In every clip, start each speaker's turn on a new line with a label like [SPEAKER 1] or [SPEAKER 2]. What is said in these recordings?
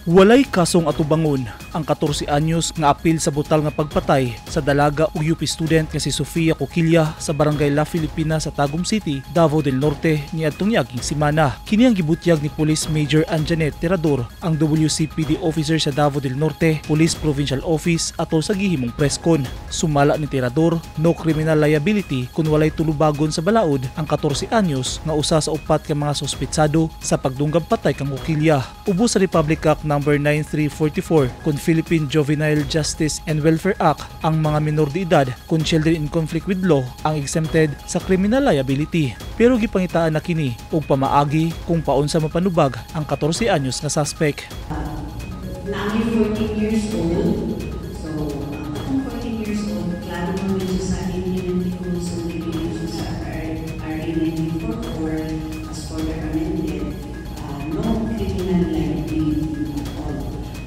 [SPEAKER 1] Walay kasong atubangon ang 14 anyos nga apil sa brutal nga pagpatay sa dalaga ug UP student nga si Sofia Coquilla sa Barangay La Filipina sa Tagum City, Davao del Norte niadtong niaging semana. Kini ang gibutyag ni Police Major Anjanet Tirador, ang WCPD officer sa Davao del Norte Police Provincial Office, atol sa gihimong presscon. Sumala ni Tirador, no criminal liability kung walay tulubagon sa balaod ang 14 anyos nga usa sa upat ka mga suspetsado sa pagdunggab patay kang Coquilla. Ubos sa Republic Act Number 9344 kon Philippine Juvenile Justice and Welfare Act, ang mga minor de edad kung children in conflict with law ang exempted sa criminal liability. Pero gipangitaan na kini og pamaagi kung paunsa mapanubag ang 14 anyos nga suspect.
[SPEAKER 2] Naa may 14 years old. So, ang akong 14 years old, klaro naman siya sa implementing rules and regulations sa RA 1944 as further amended, no criminal liability at all.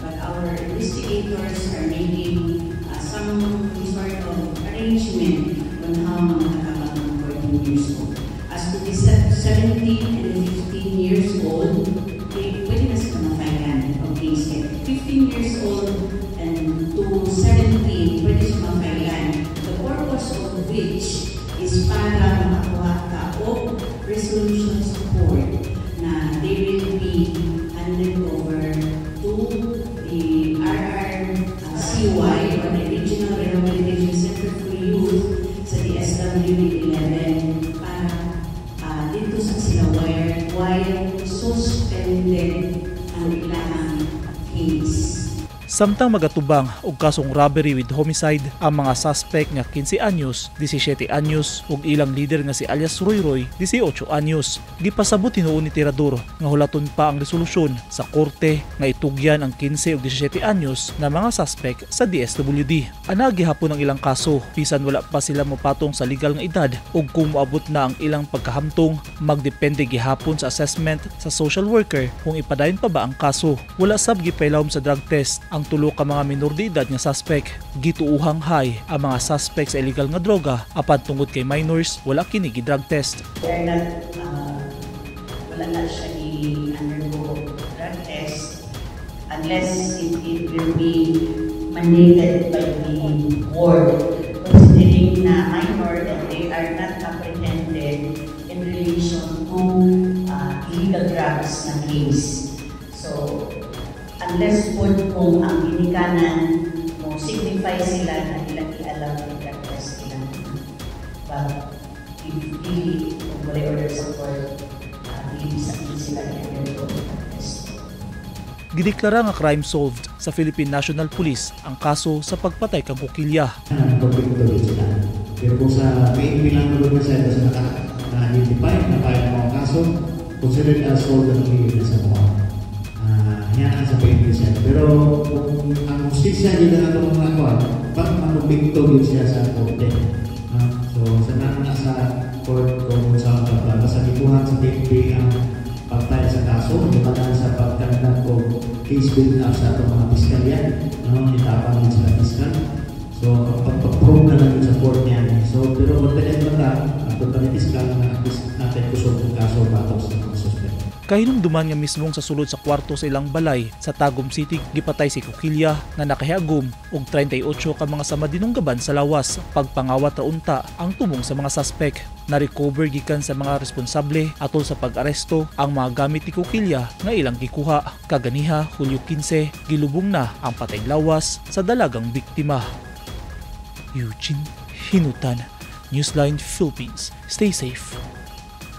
[SPEAKER 2] But our investigators are making some sort of arrangement on how makatabang ang 14 years old. As to the 17 and 15 years old, eh, pwede na sila ma-file og case. 15 years old and to 17, pwede siya ma-file. The purpose of which is para makakuha ka og resolution support na they will be handed over to the RRCY or the Regional Rehabilitation Center for Youth sa DSWD 11 para dito sa sila while suspended ang ilang case.
[SPEAKER 1] Samtang magatubang og kasong robbery with homicide ang mga suspect nga 15 anyos, 17 anyos ug ilang leader nga si alias Roy Roy, 18 anyos. Gipasabot hinuon ni Tirador nga hulaton pa ang resolusyon sa korte nga itugyan ang 15 ug 17 anyos nga mga suspect sa DSWD. Ana gihapon ang ilang kaso bisan wala pa sila mopatong sa legal nga edad, ug kung moabot na ang ilang pagkahamtong, magdepende gihapon sa assessment sa social worker kung ipadayon pa ba ang kaso. Wala sab gipailawom sa drug test ang tulo ka mga minor de edad nga suspect. Gituuhang high ang mga suspect sa illegal nga droga, apan tungod kay minors, wala kini gi-drug test.
[SPEAKER 2] They're not, wala na siya i-undergo drug test unless it will be mandated by the board, considering na minor and they are not apprehended in relation to illegal drugs na case. So, unless po kung ang ginikanan mo signify sila na ilang i-allow ng drug test ilang. But if really, kung wala order sa court, dili sa sila i-undergo drug test.
[SPEAKER 1] Gideklara nga crime solved sa Philippine National Police ang kaso sa pagpatay kang Coquilla.
[SPEAKER 3] Convicted sila. Pero kung sa PNP lang tulog na siya, sa na-identify, na-file mo ang kaso, considered as solved and cleared na sa mga. Yan ang sa PNP siya. Pero kung ang hustisya yun na itong mga kuwan, pag makumbikto yun siya sa korte. So, sa na sa court kung sa basta gibuhat sa PNP ang pag-file sa kaso, di sa pag-conduct og case build up sa atong mga piskalya, no, itapang yun sila piskal. So, pag-prove na lang yun sa court niya. So, pero confident ba ta, atong kami piskal na at least natin kusog ang kaso batok sa mga suspect.
[SPEAKER 1] Kahinumduman nga mismong sa sulod sa kwarto sa ilang balay sa Tagum City gipatay si Coquilla nga nakahiagom og 38 ka mga sama dinunggaban sa lawas. Pagpangawat ra unta ang tumong sa mga suspect. Na-recover gikan sa mga responsable atol sa pag-aresto ang mga gamit ni Coquilla nga ilang gikuha. Kaganiha, Hulyo 15, gilubong na ang patay lawas sa dalagang biktima. Eugene Hinutan, Newsline Philippines. Stay safe.